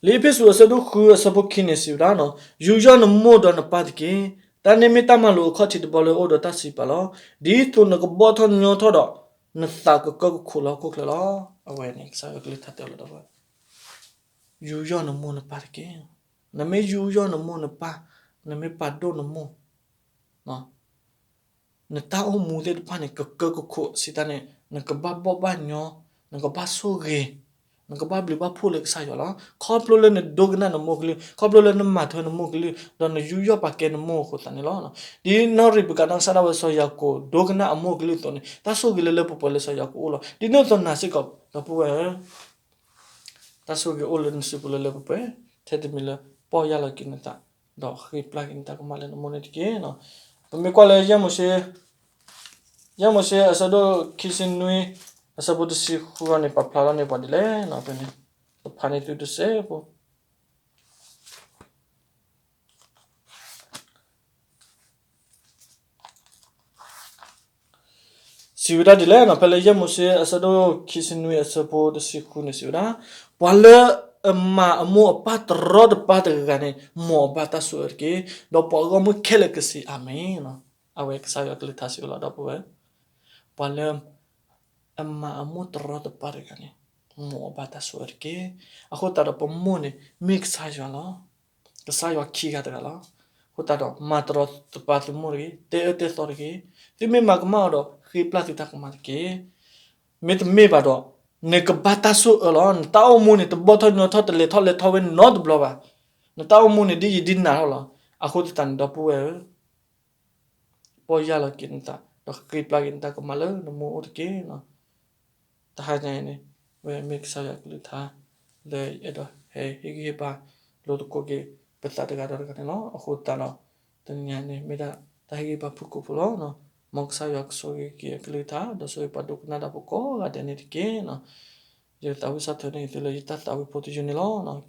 အ့းဖ့းစူးအဆၢဒိၣ်ဃုအဆၢဖိခံန့ၣ်စံးဝဲဒၣ်, ယူးယီၣ်နမိၢ်ဒီးနပၢ်တက့ၢ်. တၢ်န့ၣ်မ့ၢ်တၢ်မၤလိာ်အခီၣ်ထံးတဘီလၢအအိၣ်ဒီးတၢ်စံးပာ်လီၤ. ဒ်သိးနကဘီၣ်ထီၣ်ညီထီၣ်ဒီး နသးကကၢကခိးလၢဟီၣ်ခိၣ်ချၢလီၤ. အဝဲန့ၣ် ကစၢ်ယွၤကလုၢ်ကထါတဲလီၤဒီး ယူးယီၣ်နမိၢ်နပၢ်တက့ၢ်. နမ့ၢ်ယူးယီၣ်နမိၢ်နပၢ်, နမ့ၢ်ပာ်ဒိၣ်နမိၢ် နတၢ်အိၣ်မူသ့ၣ်တဖၣ်န့ၣ် ကကၢကခိးစံးတၢ်န့ၣ် နကဘၣ်ဘီၣ်ဘၣ်ညီ, နကဘၣ်ဆိၣ်ဂ့ၤ, နကဘၣ်ဘျုးဘၣ်ဖှိၣ်လၢကစၢ်ယွၤလီၤ. ခီဖျိလၢနဒိကနၣ်နမိၢ်ကလုၢ်, ခီဖျိလၢနမၤထွဲနမိၢ်ကလုၢ်, ဒီးနယူးယီၣ်ပာ်ကဲနမိၢ်အဃိသတးန့ၣ်လီၤ. ဒ်နီၢ်ရံးဘုးကၤနီၢ်ကစၢ်ဒၣ်ဝဲစီၤယၤကိာ်ဒိကနၣ်အမိၢ်ကလုၢ်အသိးန့ၣ် တၢ်ဆိၣ်ဂ့ၤလၢလၢပှဲၤပှဲၤလၢစီၤယၤကိာ်အိၣ်လီၤ. ဒ်န့ၣ်အသိးနၤစ့ၢ်ကီး ဒီပုၢ်ဝဲၢ်ဧၢ တၢ်ဆိၣ်ဂ့ၤအိၣ်လၢနစုပူၤလၢလၢပှဲၤပှဲၤ, ထဲတမံၤလၢပီၢ်ယၢ်လီၤက့ၤနသး, ဒီးဃ့ပျၢ်က့ၤနတၢ်ကမၣ်လၢနမိၢ်န့ၣ်တက့ၢ်. ပမ့ၢ်ကွၢ်လၢ ယဲၢ်မိၤၡ့အဆၢဒိၣ်ခံဆံနွံ အဆၢဖိတဆံဃုအံၤန့ၣ် ပာ်ဖျါထီၣ်န့ၢ်ပှၤဒ်လဲၣ်န့ၣ် ဖဲန့ၣ် ပဖးန့ၢ်သုတစဲးဖိ စံးဝဲဒၣ်ဒ်လဲၣ်နီၤ, ဖဲလၢယဲၢ်မိၤၡ့အဆၢဒိၣ်ခံဆံနွံအဆၢဖိတဆံဃုန့ၣ် စံးဝဲဒၣ်, ပှၤလၢအမၤအမိၢ်အပၢ်တရီတပါတဂၤဂၤန့ၣ် မ်အဘၣ်တၢ်ဆိၣ်အၢတက့ၢ်. ဒီးပှၤဂီၢ်မုၢ်ခဲလၢာ်ကစံးအၤမ့ၣ်နီၤ. အဝဲကစၢ်ယွၤကလုၢ်ကထါစံးဝဲလီၤ ဒီပုၢ်ဝဲၢ်, ပှၤလၢ အမၤအမိၢ်တရီတပါတဂၤန့ၣ် မ်အဘၣ်တၢ်ဆိၣ်အၢတက့ၢ်. အဃိသတးဒီးပမိၢ်န့ၣ် မ့ၢ်ကစၢ်ယွၤလီၤ. ကစၢ်ယွၤခံဂၤတဂၤလီၤ. အဃိသတးဒီး မၤတရီတပါသုမိၢ်တဂ့ၤ, တဲအၢတဲသီတဂ့ၤ, သုမ့ၢ်မၤကမၣ်အီၤဒီး ဃ့ပျၢ်သုတၢ်ကမၣ်တက့ၢ်. မ့တမ့ၢ်ဘၣ်ဒီး နကဘၣ်တၢ်ဆိၣ်အၢလီၤ. နတၢ်အိၣ်မူန့ၣ် တဘီၣ်ထီၣ်ညီထီၣ် တလဲၤထီၣ်လဲၤထီဝဲနီတဘျီဘၣ်. နတၢ်အိၣ်မူန့ၣ် ဒ်ယံာ်ဒ်နၤထီၣ်လီၤ. အဃိသတးန့ၣ် ဒီပုၢ်ဝဲၢ်ဧၢ, ပီၢ်ယၢ်လီၤက့ၤနသး ဒီးဃ့ပျၢ်က့ၤနတၢ်ကမၣ်လၢနမိၢ်အိၣ်တက့ၢ်. တဟါညါအံၤန့ၣ် ဝဲမ့ၢ်ကစၢ်ယွၤကလုၢ်ကထါ လၢယအဲၣ်ဒိးဟဲဟ့ၣ်ဂံၢ်ဟ့ၣ်ဘါ လိသကိးက့ၤပသးတဂၤဒီးတဂၤန့ၣ်လီၤ. အဃိသတးဒီး တနံၤညါန့ၣ် မ့ၢ်ဒၣ်တၢ်ဟ့ၣ်ဂံၢ်ဟ့ၣ်ဘါဖုၣ်ကိာ်ဖိလီၤ. မ်ကစၢ်ယွၤကဆိၣ်ဂ့ၤက့ၤအကလုၢ်ကထါ ဒီးဆိၣ်ဂ့ၤပှၤဒိကနၣ်တၢ်ဖိကိးဂၤဒဲးန့ၣ်တက့ၢ်. ယသးဝံၣ်စၢ်ထၢန့ၢ်သုလၢယတၢ်သးဝံၣ်ဖိတယုၢ်န့ၣ်လီၤ.